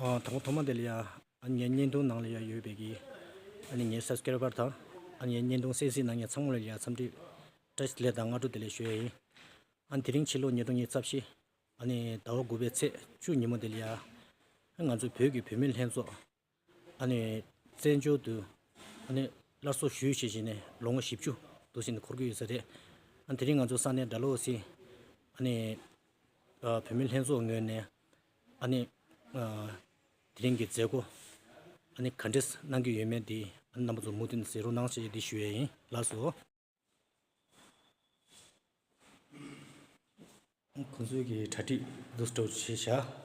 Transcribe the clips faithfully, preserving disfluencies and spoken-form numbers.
ཨ། དང་པོ་ཐོག་མ་དེ་ལ་ཡ། ཨ་ནི་ངའི་བརྙན་ཐུང་ནང་ལ་ཡ་ཡོད་པའི་གི། ཨ་ནི་ངའི་སབ་སི་ཀ་རའི་བར་དང་། ཨ་ནི་ངའི་བརྙན་ཐུང་གསན་གཟིགས་གནང་མཁན་ཚང་མ་ལ་ཡ་འཚམས་འདྲི་བཀྲ་ཤིས་བདེ་ལེགས་དང་སྔ་དྲོ་བདེ་ལེགས་ཞུ་ཡ་ཡིན། ཨ་ནི་དེ་རིང་ཕྱི་ལོ་ཉིས་སྟོང་ཉི་ཤུ་རྩ་བཞི། ཨ་ནི་ཟླ་བ་དགུ་པའི་ཚེས་བཅུ་ཉིན་མོ་དེ་ལ་ཡ། ང་ཚོ་བོད་ཀྱི་བུད་མེད་ལྷན་ཚོགས། ཨ་ནི་བཙན་བྱོལ་དུ། ཨ་ནི་སླར་གསོ་ཞུས་བྱས་བྱས་ནས་ལོ་ངོ་བཞི་བཅུ་འདུག་སེ་ནས་འཁོར་གྱི་ཡོད་ས་རེད། ཨ་ནི་དེ་རིང་ང་ཚོ་ས་གནས་ཌལ་ཧོ་སི། ཨ་ནི་ཨ་བུད་མེད་ལྷན་ཚོགས་ངོས་ནས། ཨ་ནི་ཨ་དེ་རིང་གི་མཛད་སྒོ། ཨ་ནི་ག་འདྲས་གནང་གི་ཡོད་མེད་འདི། ཨ་ནི་རྣམ་པ་ཚོ་མུ་མཐུད་གཟིགས་རོགས་གནང་ཞེས་འདི་ཞུ་ཡས་ཡིན། ལགས་སོ། ཁོང་ཚོའི་གི་གྲ་སྒྲིག་འདུག་སེ་བྱས་བཞག་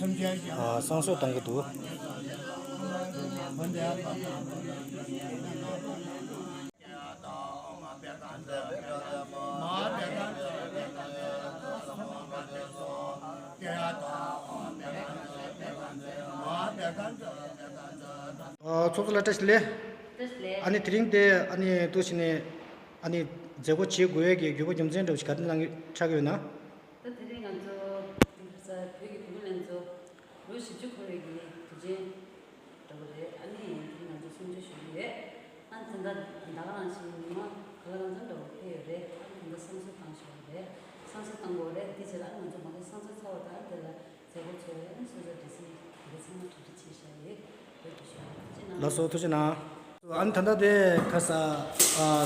ཨ། བསང་གསོལ་བཏང་གི་འདུག་ཨ། ཚོགས་གཙོ་ལགས་བཀྲ་ཤིས་བདེ་ལེགས། བཀྲ་ཤིས་བདེ་ལེགས། ཨ་ནི་དེ་རིང་འདི་ཨ་ནི་འདུག་སེ་ནས་ཨ་ནི་མཛད་སྒོ་བྱེད་དགོས་ཡས་ཀྱི་དགོས་པ་རྒྱུ་མཚན་འདྲ་བོ་ཞིག་ག་རེ་གནང་གི་ཆགས་ཀྱི་ཡོད་ན། ད་དེ་རིང་ང་ཚོ་བོད་ཀྱི་བུད་མེད་ལྷན་ཚོགས་ལོ་བཞི་བཅུ་འཁོར་བའི་གི་དུས་ཆེན་འདྲ་བོ་རེད། ཨ་ནི་དེ་རིང་ང་ཚོ་གསུང་ཆོས་ཞུ་གི་ཡོད། ཨ་ནི་ད་ལྟ་ད་ག་རང་བཞིན་ཉི་མ་ག་ལ་གང་འཚམ་འདྲ་བོ་ཕེབས་ཡོད་རེད། ཨ་ནི་ད་ལྟ་བསང་གསོལ་བཏང་ཞོར་རེད། བསང་གསོལ་བཏང་དགོས་རེད། དེ་རྗེས་ལ་ཨ་ནི་ང་ཚོ་མ་གི་བསང་གསོལ་ཚར་བ་དང་དེ་ལ་མཛད་སྒོ་ཚོགས་ཡོད། ཨ་ནི་སོ་སོ་སྒྲིག་འཛུགས་དེ་ག་ཚང་མ་གྲ་སྒྲིག་བྱས་བཞག་ཡོད། ལགས་སོ། ཐུགས་རྗེ་གནང་། ཨ་ནི་ད་ལྟ་དེ་ཁ་ས་ཨ་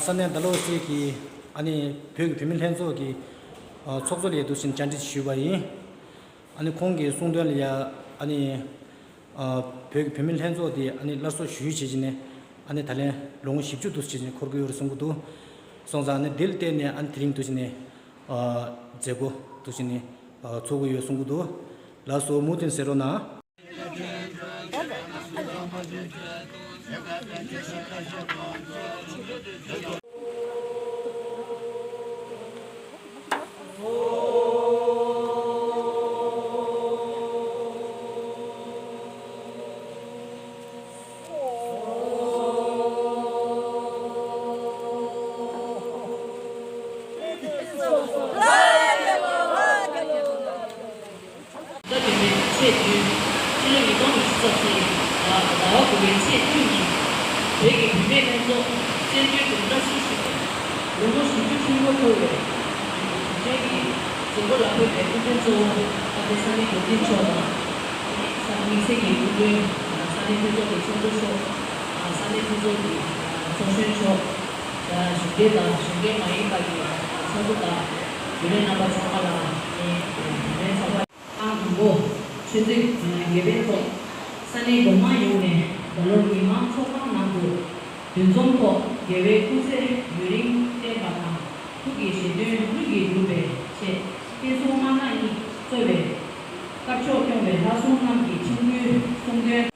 ས་གནས་ཌལ་ཧོ་སི་གི་ཨ་ནི་བོད་ཀྱི་བུད་མེད་ལྷན་ཚོགས་ཀྱི་ཨ་ཚོགས་གཙོ་ལ་འདུག་སེ་བཅར་འདྲི་ཞུས་པ་ཡིན། ཨ་ནི་ཁོང་གི་གསུང་དོན་ལ་ཡ། ཨ་ནི་ཨ་བོད་ཀྱི་བུད་མེད་ལྷན་ཚོགས་དེ་ཨ་ནི་སླར་གསོ་ཞུས་བྱས་བྱས་ནས། ཨ་ནི་ད་ལན་ལོ་ངོ་བཞི་བཅུ་འདུག་སེ་བྱས་ནས་འཁོར་གྱི་ཡོད་རེད་གསུང་གི་འདུག་སོང་ཙང་ཨ་ནི་འདི་ལ་བརྟེན་ནས་ཨ་ནི་དེ་རིང་འདུག་སེ་ནས་ཨ་མཛད་སྒོ་འདུག་སེ་ནས་ཨ་ཚོགས་ཀྱི་ཡོད་གསུང་གི་འདུག་ལགས་སོ། མུ་མཐུད་གཟིགས་རོགས་གནང་། ཟླ་བདུན་པའི་ཚེས་བདུན། ཕྱི་ལོ་ཉིས་སྟོང་ཉི་ཤུ་རྩ་བཞི། ཟླ་བ་དགུ་པའི་ཚེས་བཅུ་ཉིན། བོད་ཀྱི་བུད་མེད་ལྷན་ཚོགས་བཙན་བྱོལ་དུ་སླར་གསོ་ཞུས་པའི་ལོ་ངོ་བཞི་བཅུ་ཧྲིལ་པོ་འཁོར་བའི་དུས་ཆེན་གྱི་མཛད་སྒོ་ལ་ཕེབས་པའི་སྐུ་མགྲོན་གཙོ་བོ་ཨ་ཏི་ས་གནས་འགོ་འཛིན་མཆོག་དང་། ས་གནས་དམིགས་བསལ་གྱི་སྐུ་མགྲོན་ས་གནས་འཐུས་ཚོགས་ཀྱི་ཚོགས་གཙོ་མཆོག་ས་གནས་འཐུས་ཚོགས་ཀྱི་ཚོགས་གཞོན་མཆོག་གཞོན་སྐྱེས་དང་གཞོན་སྐྱེས་མ་ཡིན་པ་གི་ཚོགས་གཙོ་དང་རྒྱུན་ལས་རྣམ་པ་ཚང་མ་ལ་ངས་རྒྱུན་ལས་ཚོགས་པ། ཨང་དང་པོ། ཆུ་ཚོད་བརྒྱད་པའི་ཐོག་ས་གནས་གོང་མ་ཡོངས་ནས་རྡ་རླུང་ཉི་མ་ཚོགས་ཁང་ནང་དུ་འདུ་འཛོམས་ཐོག་རྒྱལ་བའི་སྐུ་ཚེ་ཡུན་རིང་བརྟན་པ་དང་ཐུགས་ཀྱི་བཞེད་དོན་ལྷུན་གྱིས་འགྲུབ་པའི་ཆེད་བསྟན་སྲུང་དམག་སྣ་གཉིས་གཙོས་པའི་དཀར་ཕྱོགས་སྐྱོང་བའི་ལྷ་སྲུང་རྣམས་ཀྱི་ཆིངས་བསྐུལ་གསུང་འདོན།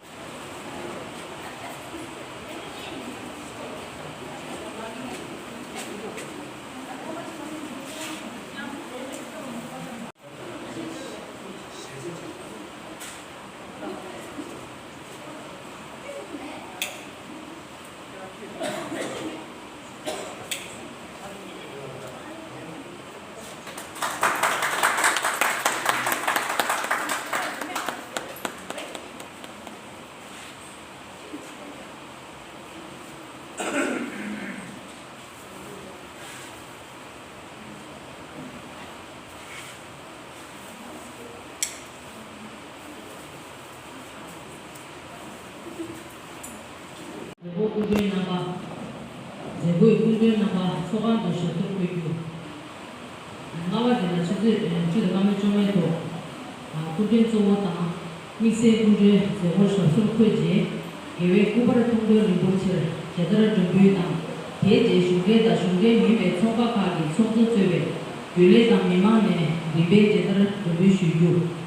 དབང་དུ་ཞབས་སོར་འཁོད་རྒྱུ། ལྔ་པ་དེ་ལ་ཆུ་ཚོད་བཅུ་དང་སྐར་མ་བཅོ་ལྔའི་ཐོག་སྐུ་མགྲོན་གཙོ་བོ་དང་དམིགས་བསལ་སྐུ་མགྲོན་མཛད་སྒོར་ཞབས་སོར་འཁོད་རྗེས། རྒྱལ་བའི་སྐུ་པར་མཐོང་གྲོལ་རིན་པོ་ཆེར་མཇལ་དར་སྒྲོན་འབུལ་དང་། དེའི་རྗེས་བཞུགས་མཁན་དང་བཞུགས་མཁན་མིན་པའི་ཚོགས་པ་ཁག་གི་ཚོགས་གཙོ་གཙོས་པའི་རྒྱུན་ལས་དང་མི་མང་ནས་རིམ་པས་མཇལ་དར་སྒྲོན་འབུལ་ཞུ་རྒྱུ།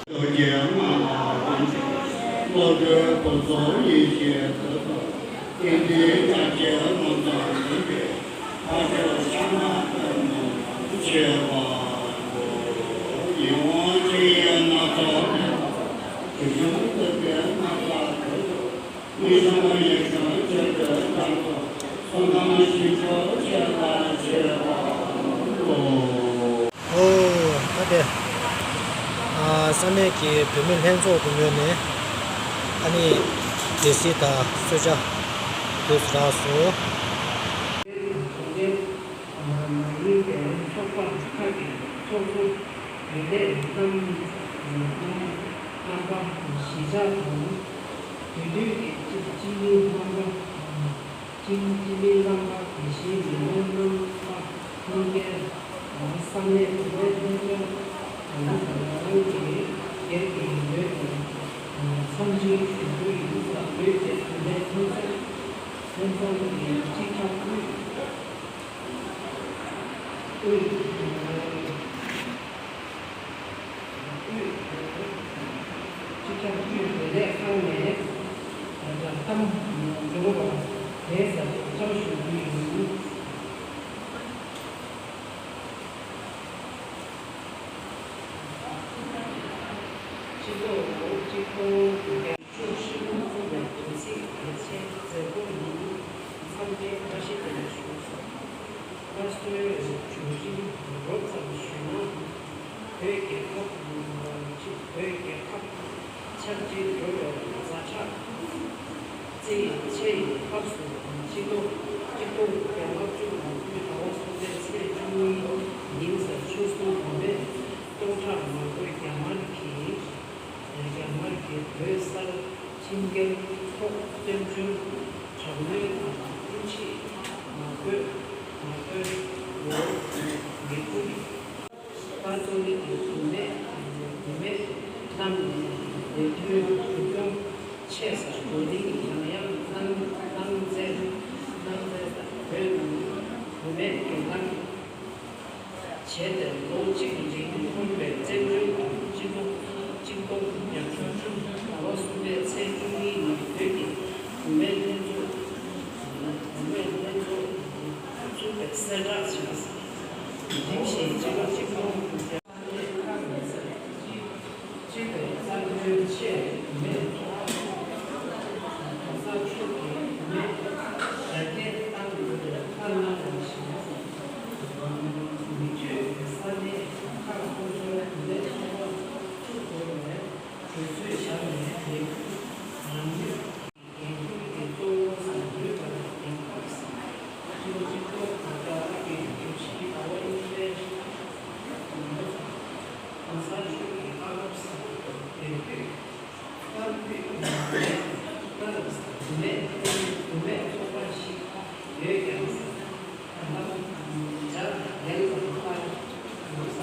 རྡོ་རྗེ་ལྔ་ལ་དབང་ཕྱུག་བློ་གྲོས་ཕུན་ཚོགས་ཡེ་ཤེས་སྐུ་གསུང་། དེང་འདིར་སྐྱབས་རྗེ་ལོ་ཙཱ་བ་ཡིན་པས། ཕ་ཇོ་ཤ་མ་ལྟ་བུ་ཆེ་བ་དགོས། ཡིད་འོང་ཆེ་ཡང་སྣ་ཚོགས་མེད་པ། དྲི་བསུང་བཏུད་པའི་སྣ་ཁ་དྲོད་དུ། མི་གཞུང་ཡིད་གཞུང་ཆེ་བའི་གཏམ་དུ། གསུང་དང་ཞིབ་འཇུག་ཆེ་ལ་ཆེ་བ་ལོ། ཨོ། ད་དེ། ཨ། ས་གནས་ཀྱི་བོད་མི་ལྷན་ཚོགས་ཀྱི་ངོས་ནས་ཨ་ནི་སྡེ་སྲིད་དང་གསོལ་ཇ་དུས་སུ་རག་སོང་། མ་ཡིན་པའི་ཚོགས་པ་ཁག་གི་ཚོགས་གཙོ་དེ་ལས་བསམ། རྣམ་པ་གཞིས་ཆགས་དང་། དེ་དུས་ཀྱི་སྤྱི་སྤྱི་མི་རྣམ་པ་དང་། སྤྱི་སྤྱི་མི་རྣམ་པ་དེ་བཞིན་མི་མང་རྣམ་པ་གཉིས་ཀའི་བསམ་ཡས་བུད་མེད་ལྷན་ཚོགས་དང་། རང་གི་སྒེར་གྱི་ཡོད་དོན་འཚམས་འདྲི་ཞུ་རྒྱུ་ཡིན་ཟེར། ལུས་དེ་བུད་མེད་ལྷན་ཚོགས་ལྷན་ཚོགས་ཀྱི་སྤྱི་ཁྱབ་དབུས་དབུས། དབུས། སྤྱི་ཁྱབ་དབུས་བདེ་ལེགས་ཁང་ནས་བསྒྲགས་གཏམ་འབྱོར་བ་དེ་ཟབ་ཅིང་ཞུ་རྒྱུ་ཡིན། སྤྱི་ཚོགས་སྤྱི་ཁོངས་རྒྱ་ཕྱོགས་ཧྲིལ་པོ་བཙུགས་པའི་དུས་ཚིགས་གལ་ཆེན་མཛད་སྒོ་ཡིན། འཚམས་འདྲིའི་བཀྲ་ཤིས་བདེ་ལེགས་ཞུ། སླར་གསོའི་བརྗོད་རིམ་རོབ་ཙམ་ཞུས་ན། བོད་རྒྱལ་ཁབ། བོད་རྒྱལ་ཁབ་ཆགས་འཇིག་འགྲོ་བའི་ཛ་དྲག་རྩི་ཡི་ཆེ་ཡི་སྐབས་སུ། ཕྱི་ལོ་གཅིག་སྟོང་དགུ་བརྒྱ་ལྔ་བཅུ་ང་དགུ་ཟླ་བ་གསུམ་པའི་ཚེས་བཅུ་གཉིས་ཉིན་གཟའ་ཆུ་གསུམ་དགོང་མོའི་སྟོང་ཕྲག་མང་པོས་རྒྱ་དམར་གྱིས། རྒྱ་དམར་གྱིས་བོད་སར་ཁྲིམས་འགལ་ཐོག་བཙན་བྱོལ་དྲག་གནོན་དང་དབྱིན་ཇིས་ངོ་རྒོལ་ངོ་རྒོལ་འོག་ནས་ཁུར། ད་ཚོ་ནི་བུད་མེད་བུད་མེད་རྣམས་ནས་ལས་དོན་མཐུན་སྦྱོར་ཆེ་སར་བགྲོ་གླེང་ཡང་ཡང་གནང་གནང་མཛད་གནང་མཛད། བོད་ནང་བུད་མེད་སྒེར་ལངས་བྱས་ཏེ་ལོ་གཅིག་རིང་འཁོར་བའི་བཙན་བྱོལ་དུ་སྤྱི་ལོ་གཅིག་སྟོང་དགུ་བརྒྱ་བཅུ་བཅུ་ཟླ་བ་གསུམ་པའི་ཚེས་བཅུ་གཉིས་ཉིན་བོད་ཀྱི་བུད་མེད་ལྷན་ཚོགས་བུད་མེད་ལྷན་ཚོགས་བཙུགས་པའི་གསལ་བསྒྲགས་བྱས། རིམ་བཞིན་སྤྱི་ལོ་གཅིག་སྟོང་དགུ་བརྒྱ། ས་གནས་ཁག་ནས་སྤྱི་པའི་རྩ་དོན་ཆེད་བུད་མེད་ཚོགས་པ་གོང་ས་མཆོག་གིས་བུད་མེད་རྒྱ་སྐྱེད་བཏང་ཡོད་པའི་བཀའ་གནང་བ་བཞིན། མི་སྤྱོད་པའི་ས་གནས་ཁག་སོ་སོའི་བུད་མེད་ཚོགས་པ་བཅུ་བཟོ་བའི་གྲོས་ཚོད་བཞག་ནས་ལས་འགུལ་རང་མོས། འགན་འཁུར་གྱི་གཙོ་བོ་ཟུར་འབུལ་བ་ལ་གདན་ཁག་སྤྱི་ལོ་གཅིག་སྟོང་དགུ་བརྒྱ་བརྒྱད་ཅུ་གྱ་བཞི་ཟླ་བ་གཉིས་པའི་གོང་ས་མཆོག་གི་བཀའ་སློབ་ཟུར་འབུལ་དུས། གསར་འགོད་ནང་ལས་ཀ་ལ་བུད་མེད་བུད་མེད་ཚོགས་པ་ཞིག་ཡོད་ཀྱང་། ད་ལྟ་འཇར་ཡན་དང་ལྷ་ཡུལ་ས་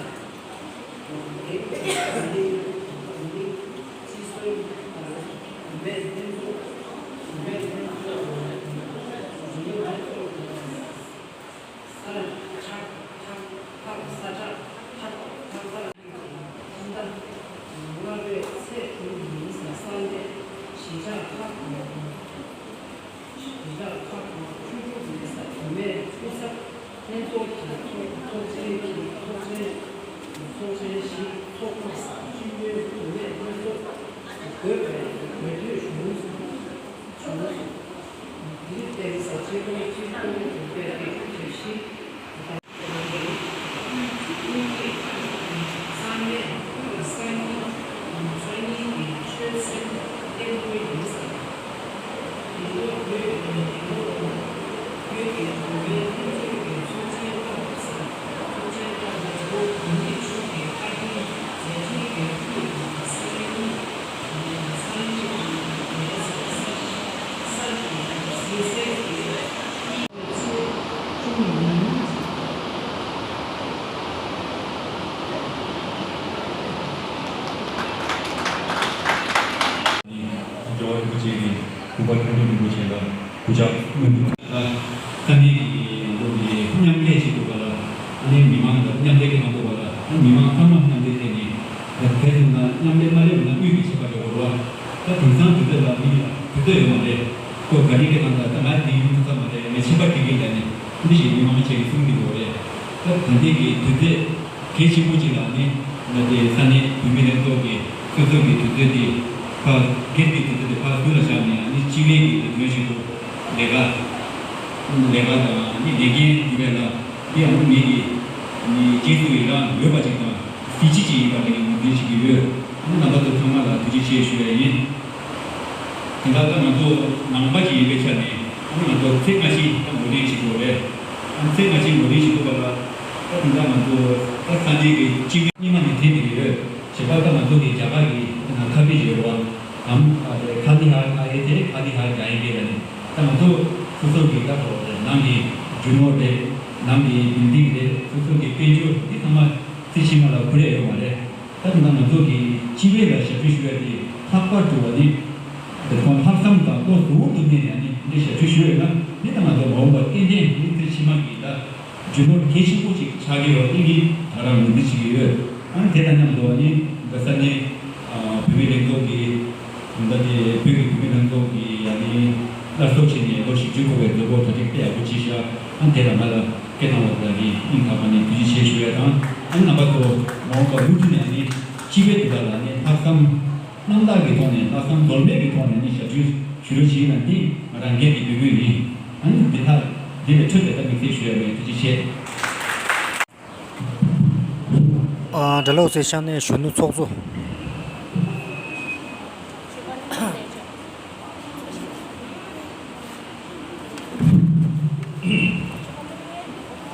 དེ་གའི་བུད་མེད་སྤྱི་གསོལ་དང་བུད་མེད་ལྷན་ཚོགས་བུད་མེད་ལྷན་ཚོགས་བུད་མེད་ལྷན་ཚོགས་ས་ཁྲག་ཐག་ཐག་ས་ཁྲག་ཐག་ཐག་ས། ཕྱི་ཟླ་ལྔ་པའི་ཚེས་དྲུག་ཉིན་ས་གནས་གཞིས་ཆགས་ཁག་དང་། གཞིས་ཆགས་ཁག་དང་ཆུ་ཤུར་ཡིན་ས་བུད་མེད་སྐུ་ཚབ་ལྷན་ཚོགས་ཀྱི་ཚོགས་ཚོགས་ཆེན་གྱི་ཚོགས་ཆེན་ཚོགས་ཆེན་ཞིག་ཚོགས་སྐབས་སུ་སྤྱི་མཐུན་བུད་མེད་ལྷན་ཚོགས་དགོས་པའི་འབོད་སྐུལ་ཞུ་ཞུ། དེར་བརྟེན་ས་སྤྱི་ལོ་གཅིག་སྟོང་དགུ་བརྒྱ་བརྒྱད་ཅུ་གྱ་བཞི། དབུས་དབུས་ཀྱི་ས་གནས་ས་གཉིས་ས་གཉིས་ཀྱི་ཆོས་སེམས་བརྟན་པོ་ཡིན་ཟེར། དེ་ལོ་བོད་ཀྱི་དེ་ལོ་བོད་ཀྱི་བུད་མེད་ལྷན་ཚོགས་ཀྱི་ཚོགས་ཆེན་སྐབས་སུ་ཚོགས་ཆེན་སྐབས་སུ་ལོ་དགུ་ཉིས་ཆུང་གི་བཀའ་དྲིན་མཛད་འཕྲིན་གྱི་དབུས་ས་གཉིས་ས་གཉིས་ཀྱི་ས་གཉིས་ཀྱི་ས་གསར་གྱི་གཟི་གསེར་གྱི། རྒྱལ་བ་རིན་པོ་ཆེ་གི་སྐུ་པར་མཐོང་ཆེན་རིན་པོ་ཆེ་ལ་གུས་ཕྱག་སྔོན་དུ། ས་གནས་ཀྱི་ང་ཚོ་གི་མཉམ་ལས་བྱེད་དགོས་པ་ལ། ཨ་ནི་མི་མང་ལ་མཉམ་ལས་བྱེད་མ་དགོས་པ་ལ། ཨ་ནི་མི་མང་ཚང་མ་མཉམ་ལས་བྱས་ནས། ད་དེ་སོང་ན་མཉམ་ལས་མ་ལས་པ་ན་དབུས་ཀྱི་ཆད་པ་འགྲོ་དགོས་རེད་བ། ད་དེང་སང་དུས་ཚོད་ལ་མི་ལ་དུས་ཚོད་ཡོད་མ་རེད། ཁོ་ག་རེ་སྐད་གཏོང་ད་ད་ང་དེ་ཡིན་ཐུབ་ས་མ་རེད། ངས་ཆད་པ་དེ་གི་ལ་ནི་འདི་བཞིན་མི་མང་ཆེ་གི་གསུང་གི་འདུག་རེད། ད་ད་ལྟའི་གི་དུས་ཚོད་གལ་ཆེན་པོ་ཅིག་ལ་ནི་ང་དེ་ས་གནས་བུད་མེད་ལྷན་ཚོགས་ཀྱི་སོ་སོ་གི་དུས་ཚོད་དེ་ཕར་སྒེར་གྱི་དུས་ཚོད་དེ་ཕར་ཚུར་ལ་བཞག་ནས་ནི་སྤྱི་བའི་གི་ལས་དོན་ཆེན་པོ་ལས་ཀ་ལས་ཀ་དང་ནི་ལས་འགན་འདི་བས་ལ་འདི་ཡང་ནི་ངེད་ཀྱི་ནི་རྗེས་སུ་ཡི་རང་འོས་པ་ཅིག་དང་། གཟི་བརྗིད་ཅིག་ཡིན་པ་ངས་ངོས་འཛིན་བྱེད་ཀྱི་ཡོད། ཨ་ནི་རྣམ་པ་ཚོ་ཚང་མ་ལ་ཐུགས་རྗེ་ཆེ་ཞུ་ཡ་ཡིན། དེ་འདྲ་ད་ང་ཚོ་ནང་པ་ཅིག་ཡིན་པའི་ཆ་ནས་ཨ་ནི་ང་ཚོ་ཚེ་སྔ་ཕྱི་ད་ངོས་ལེན་བྱེད་དགོས་རེད། ཨ་ནི་ཚེ་སྔ་ཕྱི་ངོས་ལེན་བྱེད་དགོས་པ་ལ་ད་དེ་འདྲ་ང་ཚོ་ད་ས་གནས་ཀྱི་སྤྱི་པའི་སྔོན་མ་ནས་དྲན་བསྡད་ཀྱི་ཡོད། བྱས་པ་ད་ང་ཚོ་གི་རྒྱ་གར་གྱི་ད་ནང་ཁ་བྲལ་ ད་ང་ཚོ་སོ་སོ་གི་ད་ཁོ་ནང་གི་རྒྱུ་ནོར་རེད། ནང་གི་བིལ་ཌིང་རེད། སོ་སོ་གི་དཔལ་འབྱོར་འདི་ཚང་མ་རྩིས་ཕྱི་མ་ལ་ཁུར་ཡ་ཡོད་མ་རེད། ད་ད་ང་ཚོ་གི་སྤྱི་པའི་ལ་ཞབས་ཕྱི་ཞུ་ཡ་དེ་ལྷག་པར་དུ་བ་ནི། དེ་ཁོང་ལྷག་བསམ་དང་བློ་གཟུ་བོར་གཏུབ་ནས་ནི་འདི་ཞབས་ཕྱི་ཞུ་ཡོད་ན་ནི། ད་ང་ཚོ་མ་འོངས་པ་ཏན་ཏན་ནི་རྩིས་ཕྱི་མ་གི་ད་རྒྱུ་ནོར་གལ་ཆེན་པོ་ཅིག་ཆགས་ཀྱི་ཡོད་ནི་ནི་ད་རང་ངོས་འཛིན་བྱེད་ཀྱི་ཡོད། ཨ་ནི་དེ་དང་མཉམ་དུ་ནི་འགའ་ས་ནི་བོད་མི་ལྷན་ཚོགས་ཀྱི་ད་ལྟ་དེ་བོད་ཀྱི་བུད་མེད་ལྷན་ཚོགས་ཀྱི་ཡ་ནི་སླར་གསོ་བྱས་ནས་ལོ་བཞི་བཅུ་འཁོར་བའི་མཛད་སྒོ་གྲ་སྒྲིག་དཔེ་ཡག་པོ་བྱས་ཤག་ཨ་ནི་དེ་ལ་ང་ལ་སྐད་བཏང་བ་དེ་ལ་ནི་སྙིང་ཐག་པ་ནས་ཐུགས་རྗེ་ཆེ་ཞུ་ཡ་དང་། ཨ་ནི་རྣམ་པ་ཚོ་མ་འོངས་པ་མུ་མཐུད་ནས་ནི་སྤྱི་པའི་འདི་ལ་ལ་ནི་ལྷག་བསམ་རྣམ་དག་གི་ཐོག་ནས་ལྷག་བསམ་འཛོལ་མེད་ཀྱི་ཐོག་ནས་ནི་ཞབས་ཞུ་ཞུ་རོགས་བྱེད་ན་འདི་ང་རང་སྒེར་གྱི་འབོད་སྐུལ་ཡིན། ཨ་ནི་འདི་ལྷག་འདི་ལས་འཕྲོས་པའི་ད་དམིགས་བསལ་ཞུ་ཡ་མེད། ཐུགས་རྗེ་ཆེ། ཨ། དགྲ་ལོག་སའི་ཤ་གནད་གཞོན་ནུ་ཚོགས་གཙོ།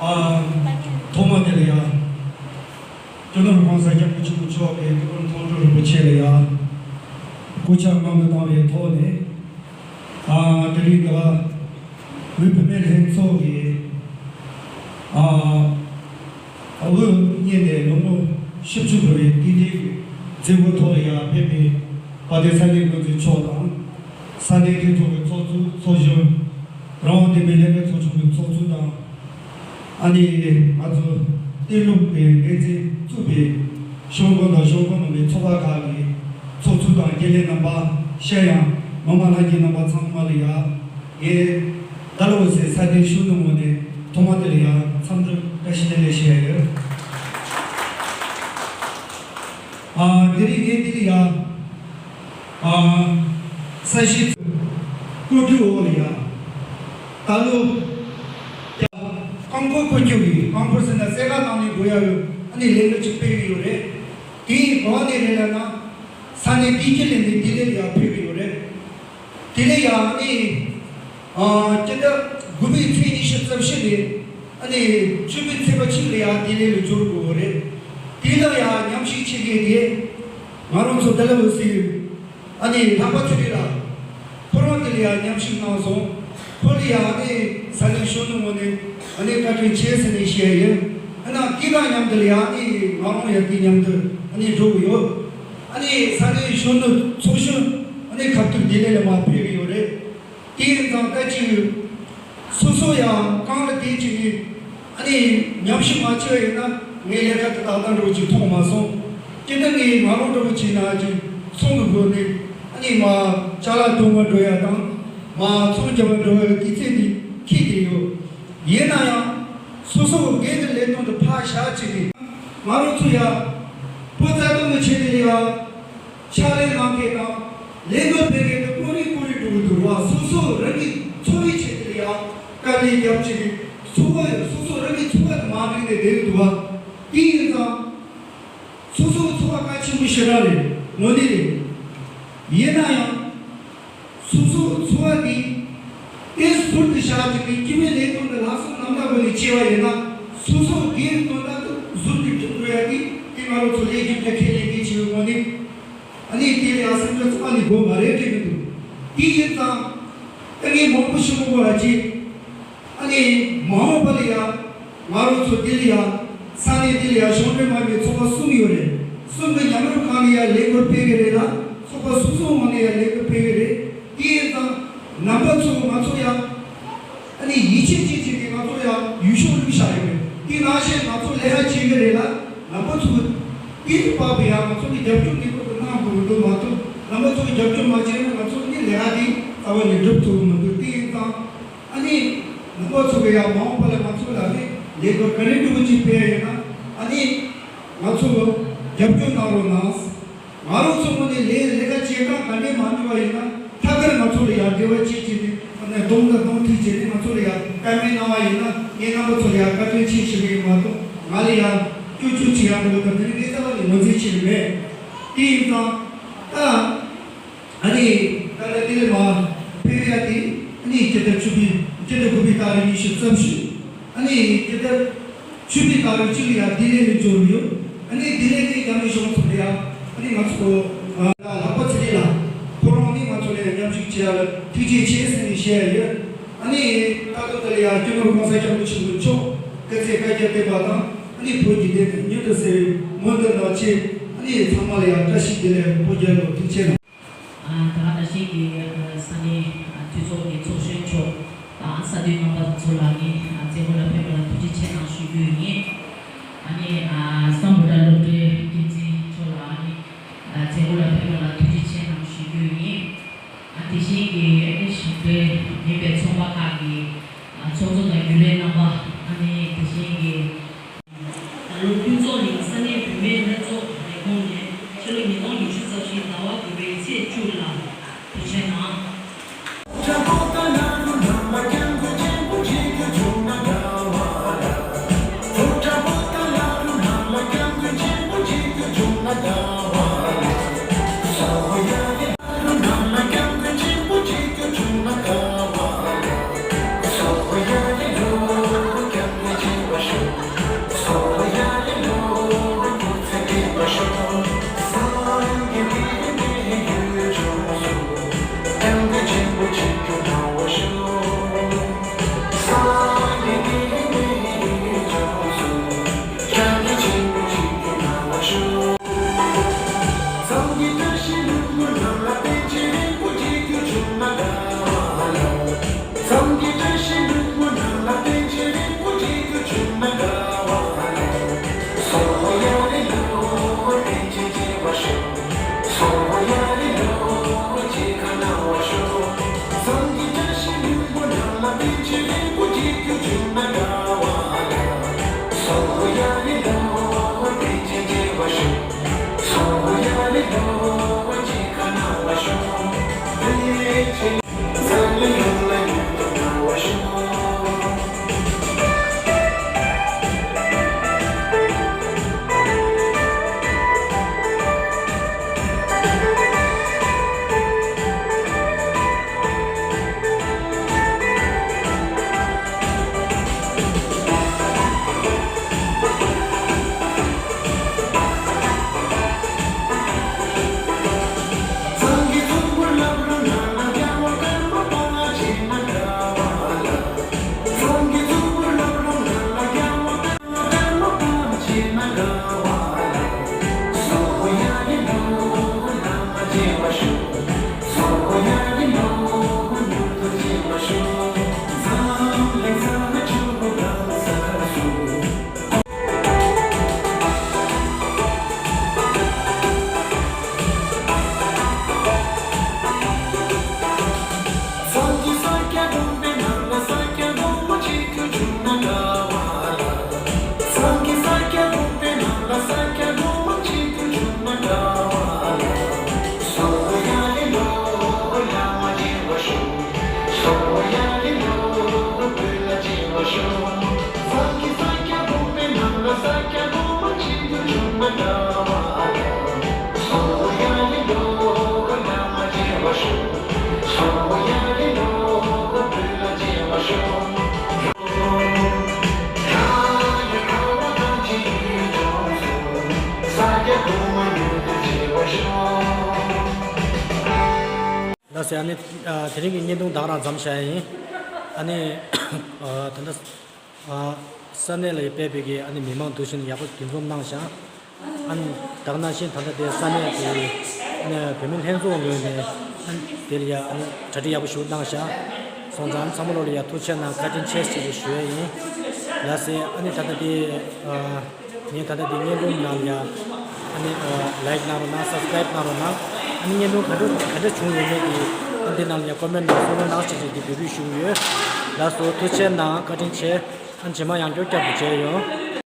ཨ། ཐོག་མ་དེ་ལ་ཡ། སྤྱི་ནོར་༸གོང་ས་༸སྐྱབས་མགོན་ཆེན་པོ་མཆོག་གི་སྐུ་ཕྲེང་དམ་ཆོས་རིན་པོ་ཆེ་ལ་ཡ། སྐུ་ཕྱག་སྔོན་དུ་བཏང་བའི་ཐོག་ནས། ཨ། དེ་རིང་འདི་ལ་བོད་བུད་མེད་ལྷན་ཚོགས་ཀྱི། ཨ། དབུ་བརྙེས་ནས་ལོ་ངོ་བཞི་བཅུ་འཁོར་བའི་དུས་དྲན་གྱི་མཛད་སྒོའི་ཐོག་ལ་ཡང་ཕེབས་པའི་དཔལ་ལྡན་ས་གནས་དབུ་འཛིན་མཆོག་དང་། ས་གནས་མཐུན་ཚོགས་ཀྱི་ཚོགས་གཙོ་ཚོགས་གཞོན། རང་དབང་བསྟན་པའི་ལྷན་རྒྱས་ཚོགས་ཆུང་གི་ཚོགས་གཙོ་དང་། ཨ་ནི་ང་ཚོ་གཏན་སློབ་ཀྱི་འགན་འཛིན་བཙུགས་པའི་གཞུང་དགོན་དང་གཞུང་དགོན་མིན་པའི་ཚོགས་པ་ཁག་གི་ཚོགས་གཙོ་དང་དགེ་ལས་རྣམ་པ། ཤར་ཡང་མི་མང་ལྷན་རྒྱས་རྣམ་པ་ཚང་མ་ལ་ཡང་། ངས་ཌལ་ཧོ་སི་ས་གནས་གཞོན་ནུ་ངོས་ནས་ཐོག་མ་དེ་ལ་ཡང་འཚམས་འདྲི་བཀྲ་ཤིས་བདེ་ལེགས་ཞུ་ཡ་ཡོད། ཨ། དེ་རིང་ངས་འདི་ལ་ཡང་། ཨ། ས་གཞི་བཀོད་སྒྲིག་འོག་ལ་ཡང་། ད་ལོ། རྐང་འཁོར་བཀོལ་སྤྱོད་ཀྱི། རྐང་འཁོར་ཟེར་ན་སེར་ཁ་ནང་ནས་འགྲོ་ཡ་ཡོད། ཨ་ནི་ལས་འགུལ་ཅིག་སྤེལ་གྱི་ཡོད་རེད། དེ་ག་བ་ནས་རེད་ལབ་ན། ས་གནས་བདེ་སྐྱིད་གླིང་ནས་ལྡི་ལི་ལ་ཡང་ཕེབས་ཀྱི་ཡོད་རེད། དེ་ལས་ཡང་ཨ་ནི། ཨ། སྤྱི་ཟླ་དགུ་པའི་ཚེས་ཉི་ཤུ་རྩ་བཞི་ནས་ཨ་ནི་བཅུ་པའི་ཚེས་པ་གཅིག་ལ་ཡང་ལྡི་ལི་ལ་འབྱོར་དགོས་རེད། དེ་ལ་ཡང་མཉམ་ཞུགས་བྱེད་མཁན་དེ་ང་རང་ཚོ་ཌལ་ཧོ་སི། ཨ་ནི་ལྷག་པ་ཚེ་རིང་ལགས། ཁོ་རང་དེ་ལ་ཡང་མཉམ་ཞུགས་གནང་སོང་། ཁོ་ལ་ཡང་ཨ་ནི་ས་གནས་གཞོན་ནུ་ངོས་ནས་ཨ་ནི་བཀའ་དྲིན་ཆེ་ཟེར་ནས་བཤད་ཡོད། ཨ་ནི་དེ་དང་མཉམ་དུ་ལ་ཡང་ཨ་ནི་ང་རང་ཡང་དེ་མཉམ་དུ་ཨ་ནི་འགྲོ་གི་ཡོད། ཨ་ནི་ས་གནས་གཞོན་ནུ་ཚོགས་གཞོན་ཨ་ནི་ཁ་ཐུག་ལྡི་ལི་ལ་མར་ཕེབས་ཀྱི་ཡོད་རེད། དེ་ཡིན་ཙང་ད་ཅིག་སོ་སོ་ཡང་གང་ལ་དེ་ཅིག་ནི་ཨ་ནི་ཉམས་ཞིབ་མ་བྱས་ཡོད་ན་ངའི་ལས་ཀ་དེ་ཏག་ཏག་འགྲོ་ཅིག་མཐོང་མ་སོང་། སྤྱིར་བཏང་ངས་ང་རང་འདྲ་བོ་བྱས་ན་ཅིག་ཚོང་གི་སྒོ་ནས་ཨ་ནི་མར་ཅ་ལག་གཏོང་ག་འགྲོ་ཡ་དང་། མར་ཚོང་རྒྱག་ག་འགྲོ་ཡ་དུས་ཚོད་དེ་འཁེལ་བསྡད་ཡོད། ཡིན་ན་ཡང་སོ་སོ་སྒེར་གྱི་ལས་དོན་དེ་ཕར་བཞག་བྱས་ནས་ང་རང་ཚོ་ཡ་བོད་རྩ་དོན་གྱི་ཆེད་དུ་ལས་ཡ། ཕྱག་ལས་གནང་མཁན་དང་ལས་འགུལ་སྤེལ་མཁན་དེ་ཀུ་རེ་ཀུ་རེ་འགྲོ་གི་འདུག་བ། སོ་སོ་རང་གི་འཚོ་བའི་ཆེད་དུ་ཡང་དཀའ་ལས་རྒྱབ་བྱས་ནས་འཚོ་བ། སོ་སོ་རང་གི་འཚོ་བ་དེ་མ་འགྲིག་ནས་བསྡད་ཀྱི་འདུག་བ། དེ་ཡིན་ཙང་སོ་སོའི་འཚོ་བ་གལ་ཆེན་པོ་ཞེ་དྲག་རེད། དངོས་གནས་རེད། ཡིན་ན་ཡང་། སོ་སོའི་འཚོ་བ་འདི་དེ་ཟུར་དུ་བཞག་བྱས་ནས་སྤྱི་པའི་ལས་དོན་དེ་ལྷག་བསམ་རྣམ་དག་སྒོ་ནས་བྱས་པ་ཡིན་ན། སོ་སོ་སྒེར་དོན་དག་ཏུ་ཟུར་དུ་བསྒྲུབ་འགྲོ་ཡ་དེ་དེ་ང་རང་ཚོ་ལས་རྒྱུ་འབྲས་ཁས་ལེན་མཁན་བྱས་པའི་ངོས་ནས། ཨ་ནི་དེ་ལ་ཡང་སེམས་ཁྲལ་ཚང་མ་ནས་དགོས་མ་རེད་དྲན་གྱི་འདུག་དེ་ཡིན་ཙང་ད་ངས་མང་པོ་ཞུ་མི་དགོས་པ་བྱས། ཨ་ནི་མ་འོངས་པ་ལ་ཡང་ང་རང་ཚོ་འདི་ལ་ཡང་ས་གནས་འདི་ལ་ཡང་གཞུང་འབྲེལ་མ་ཡིན་པའི་ཚོགས་པ་གསུམ་ཡོད་རེད། གསུམ་གྱི་མཉམ་རུབ་ཁང་ནས་ཡང་ལས་འགུལ་སྤེལ་གི་རེད་ལ། ཚོགས་པ་སོ་སོའི་ངོས་ནས་ཡང་ལས་འགུལ་སྤེལ་གི་རེད། དེ་ཡིན་ཙང་རྣམ་པ་ཚོ་ང་ཚོ་ཡང་ཨ་ནི་ཡིད་ཆེས་བྱེད་བྱེད་ཀྱི་ང་ཚོ་ཡང་ཡུལ་ཤུལ་བླུགས་བཞག་ཡོད་རེད། དེ་ནང་བཞིན་ང་ཚོ་ལས་ཀ་བྱེད་གི་རེད་ལ། རྣམ་པ་ཚོ་དེ་དུས་བབ་པའི་ཡང་ང་ཚོ་ནི་རྒྱབ་སྐྱོར་ངེས་པར་དུ་གནང་དགོས་ཀྱི་འདུག་མ་གཏོགས་རྣམ་པ་ཚོ་གི་རྒྱབ་སྐྱོར་མ་བྱས་ན་ང་ཚོ་ནི་ལས་ཀ་དེ་རྩ་བ་ནས་སྒྲུབ་ཐུབ་ཀྱི་མི་འདུག་དེ་ཡིན་ཙང་ཨ་ནི་རྣམ་པ་ཚོ་གི་ཡང་མ་འོངས་པ་ལ་ང་ཚོ་ལ་ནི་ལས་འགུལ་ག་རེ་འགྲོ་གི་ཅིག་སྤེལ་ཡོད་ན་ཨ་ནི་ང་ཚོ་རྒྱབ་སྐྱོར་གནང་རོགས་གནང་། ང་རང་ཚོ་ངོས་ནས་ལས་ལས་ཀ་བྱེད་སྟངས་ག་འདྲས་མ་འགྲིག་པ་ཡིན་ན་ཐད་ཀར་ང་ཚོ་ལ་ཡང་འབྲེལ་བ་བྱེད་བྱེད་ནས་གདོང་དང་གདོང་ཐུག་བྱས་ནས་ང་ཚོ་ལ་ཡང་བཀའ་མོལ་གནང་བ་ཡིན་ན་ངས་རྣམ་པ་ཚོ་ལ་ཡང་བཀའ་དྲིན་ཆེ་ཞུ་གི་ཡིན་མ་གཏོགས་ང་ལ་ཡང་སྐྱོན་བརྗོད་བྱེད་ཡག་འདུག་དང་དེ་རིང་ངས་རྩ་བ་ནས་ངོས་འཛིན་བྱེད་ཀྱི་མེད། དེ་ཡིན་ཙང་ད་ཨ་ནི་ད་ལྟ་དེ་ལས་མ་ཕེབས་ཡ་དེ་ཨ་ནི་སྤྱི་ཟླ་བཅུ་པའི་སྤྱི་ཟླ་དགུ་པའི་ཏ་རིག་ཉི་ཤུ་རྩ་བཞི། ཨ་ནི་སྤྱི་ཟླ་བཅུ་པའི་ཏ་རིག་གཅིག་ལ་ཡང་ལྡི་ལི་ལ་འབྱོར་ཡོད། ཨ་ནི་ལྡི་ལི་ནས་རྒྱ་མི་གཞུང་ཚོགས་ལ་ཡང་ཨ་ནི་ང་ཚོ་ལྷག་པ་ཚེ་རིང་ལགས་ཁོ་རང་ནི་ང་ཚོ་ལ་ཡང་མཉམ་ཞུགས་ ཡ་ལ་ཐུགས་རྗེ་ཆེ་ཟེར་ནས་བཤད་ཡ་ཡོད། ཨ་ནི་ད་ལྟ་དེ་ལ་ཡང་སྤྱི་ནོར་༸གོང་ས་༸སྐྱབས་མགོན་ཆེན་པོ་མཆོག་སྐུ་ཚེ་བསྐལ་བརྒྱར་བརྟན་པ་དང་། ཨ་ནི་བོད་ཀྱི་བདེན་དོན་མྱུར་དུ་གསལ་བའི་སྨོན་འདུན་དང་བཅས། ཨ་ནི་ཚང་མ་ལ་ཡང་བཀྲ་ཤིས་བདེ་ལེགས། བོད་རྒྱལ་ལོ། ཐུགས་རྗེ་གནང་། ད་ག་ནང་བཞིན་གྱི་ས་གནས་འཐུས་ཚོགས་ཀྱི་ཚོགས་གཞོན་མཆོག་དང་། ས་འཐུས་རྣམ་པ་ཚོ་ལ་ནི་མཛད་སྒོ་ལ་ཕེབས་པ་ལ་ཐུགས་རྗེ་ཆེ་གནང་ཞུ་རྒྱུ་ཡིན། ཨ་ནི་བསམ་བློ་གྲྭ་སློབ་གྲྭའི་འགན་འཛིན་མཆོག་ལ་ནི་མཛད་སྒོ་ལ་ཕེབས་པ་ལ་ཐུགས་རྗེ་ཆེ་གནང་ཞུ་རྒྱུ་ཡིན། ཨ་དེ་བཞིན་གྱི་ཨ་ནི་གཞིས་འབྲེལ་མིན་པའི་ཚོགས་པ་ཁག་གི་ཨ་ཚོགས་གཙོ་དང་རྒྱུན་ལས་རྣམ་པ། ཨ་ནི་དེ་བཞིན་གྱི་ད་ལོ་ཕུན་ཚོགས་གླིང་ས་གནས་བུད་མེད་ལྷན་ཚོགས་ལས་ཁུངས་ནས་ཕྱི་ལོ་ཉིས་སྟོང་ཉི་ཤུ་རྩ་བཞི་ཟླ་བ་དགུ་པའི་ཚེས་བཅུ་ལ་དུས་ཆེན་ནང་། ལགས་སོ། ཨ་ནི་ཨ་དེ་རིང་གི་བརྙན་ཐུང་ད་ག་རང་མཚམས་བཞག་ཡིན། ཨ་ནི་ཨ་ད་ལྟ་ཨ་ས་གནས་ལ་ཕེབས་པའི་གི་ཨ་ནི་མི་མང་འདུ་ཤེས་ཡག་པོ་འདུ་འཛོམས་གནང་ཞིང་། ཨ་ནི་ད་ག་ནང་བཞིན་ད་ལྟ་དེ་ས་གནས་ཀྱི་ཨ་ནི་བུད་མེད་ལྷན་ཚོགས་ངོས་ནས་ཨ་ནི་དེ་ལ་ཡ་ཨ་ནི་གྲ་སྒྲིག་ཡག་པོ་ཞིག་གནང་ཞིང་། སོང་ཙང་ཚང་མ་ལོ་ལ་ཡ་ཐུགས་རྗེ་ཆེ་གནང་། བཀའ་དྲིན་ཆེ་ཞེས་ཞུ་ཡ་ཡིན། ལགས་སོ། ཨ་ནི་ད་ལྟ་དེ་ཨ་ངས་ད་ལྟ་འདི་བརྙན་ཐུང་ནང་ལ་ཡ་ཨ་ནི་ཨ་ལའིཀ་གནང་རོགས་གནང་། སབ་སི་ཀ་རེབ་གནང་རོགས་གནང་། ཨ་ནི་བརྙན་ཐུང་ག་འདྲ་ག་འདྲ་བྱུང་ཡོད་མེད་ཀྱི་ཨ་འདི་ནང་ལ་ཡ་ཀོ་མེན་ནང་གསུང་རོགས་གནང་ཞེས་ཀྱི་འདི་འབོད་སྐུལ་ཞུ་གི་ཡོད། ལགས་སོ། ཐུགས་རྗེ་ཆེ་གནང་། བཀའ་དྲིན་ཆེ། ཨ་ནི་རྗེས་མ་ཡང་བསྐྱར་བསྐྱར་དུ་མཇལ་ཡོང་།